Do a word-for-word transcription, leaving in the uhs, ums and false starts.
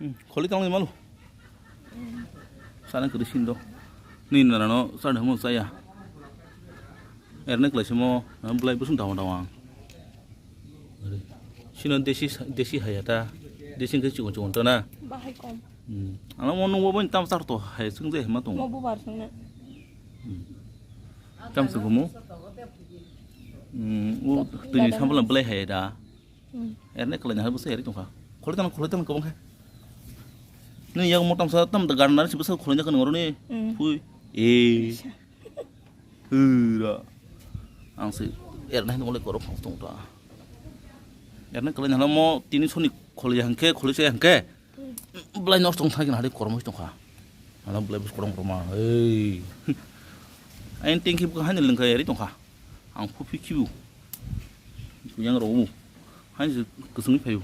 Hmm, kholi tang malu. Sana kiri sindo. Ni nana no sana mo saya. Erne klai simo, na bulai busung dawa dawa. Sino desi, desi haya ta. Desi ke chukon chukon ta na. Bahai kom. Hmm. Ala mo nungbo ban tam sar to hai sung je ma tong. Mo bubar sung na. Hmm. Tam sung mo. Hmm, o tini sampla bulai haya da. Hmm. Erne kalai na bwsa yari tongkha. Kholi tang, kholi tang kobong khe. Ni yang motam sa tam da gan nari bwsa kholi na kan ngoroni. Hmm. Pui. Eh. Hura. Ang se erne hin ole korok khang tong ta. Erne kalai na mo tini soni kholi hangke, kholi se hangke. Belai nosto wng thangkhe nahari kormo tongkha. Ano belai bus korong korma. Ei. Ain tengki buka hani lengka yari tongkha. Ang phu phi khibu. Yang ro. Hani se kusung phayu.